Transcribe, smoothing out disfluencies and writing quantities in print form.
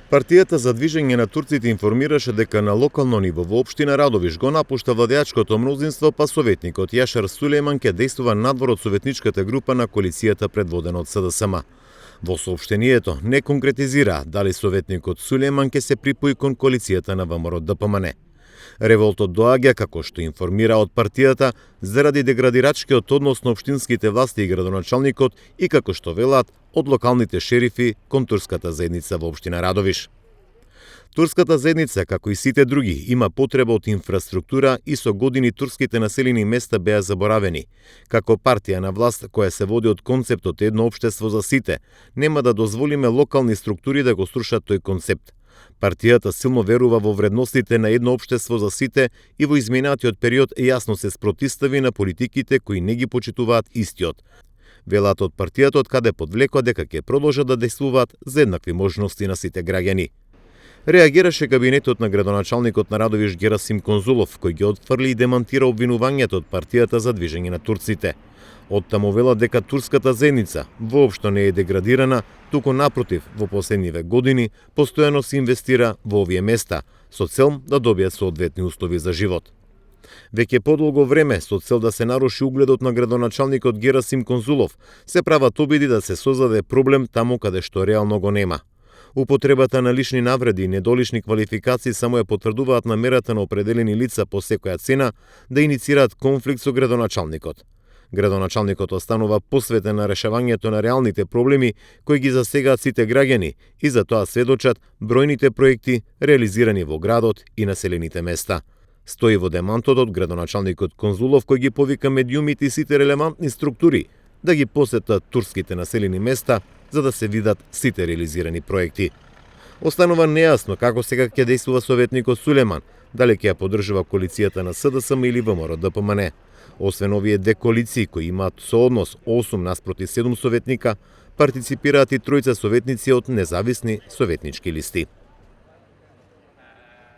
Партијата за движење на турците информираше дека на локално ниво во општина Радовиш го напушта владеачкото мнозинство, па советникот Јашар Сулејман ќе действува надвор од советничката група на коалицијата предводена од СДСМ. Во соопштението не конкретизира дали советникот Сулејман ќе се припои кон коалицијата на ВМРО ДПМН. Револтот доаѓа, како што информира од партијата, заради деградирачкиот однос на општинските власти и градоначалникот и, како што велат, од локалните шерифи кон турската заедница во општина Радовиш. Турската заедница, како и сите други, има потреба од инфраструктура и со години турските населени места беа заборавени. Како партија на власт која се води од концептот едно општество за сите, нема да дозволиме локални структури да го срушат тој концепт. Партијата силно верува во вредностите на едно општество за сите и во изминатиот период јасно се спротивстави на политиките кои не ги почитуваат истиот. Велат од партијата, од каде подвлекува дека ќе продолжат да действуваат за еднакви можности на сите граѓани. Реагираше кабинетот на градоначалникот на Радовиш Герасим Конзулов, кој ги отфрли и демантира обвинувањето од партијата за движење на турците. Оттаму вела дека турската заедница воопшто не е деградирана, туку напротив, во последниве години постојано се инвестира во овие места, со цел да добијат соодветни услови за живот. Веќе подолго време, со цел да се наруши угледот на градоначалникот Герасим Конзулов, се прават обиди да се создаде проблем таму каде што реално го нема. Употребата на лични навреди и недолични квалификации само ја потврдуваат намерата на определени лица по секоја цена да иницираат конфликт со градоначалникот. Градоначалникот останува посветен на решавањето на реалните проблеми кои ги засегаат сите граѓани и за тоа сведочат бројните проекти реализирани во градот и населените места. Стои во демантот од градоначалникот Конзулов кој ги повика медиумите и сите релевантни структури да ги посетат турските населени места за да се видат сите реализирани проекти. Останува нејасно како сега ќе действува советникот Сулејман, дали ќе ја поддржува коалицијата на СДСМ или ВМРО ДПМН. Освен овие две коалиции кои имаат сооднос 8 наспроти 7 советника, партиципираат и тројца советници од независни советнички листи.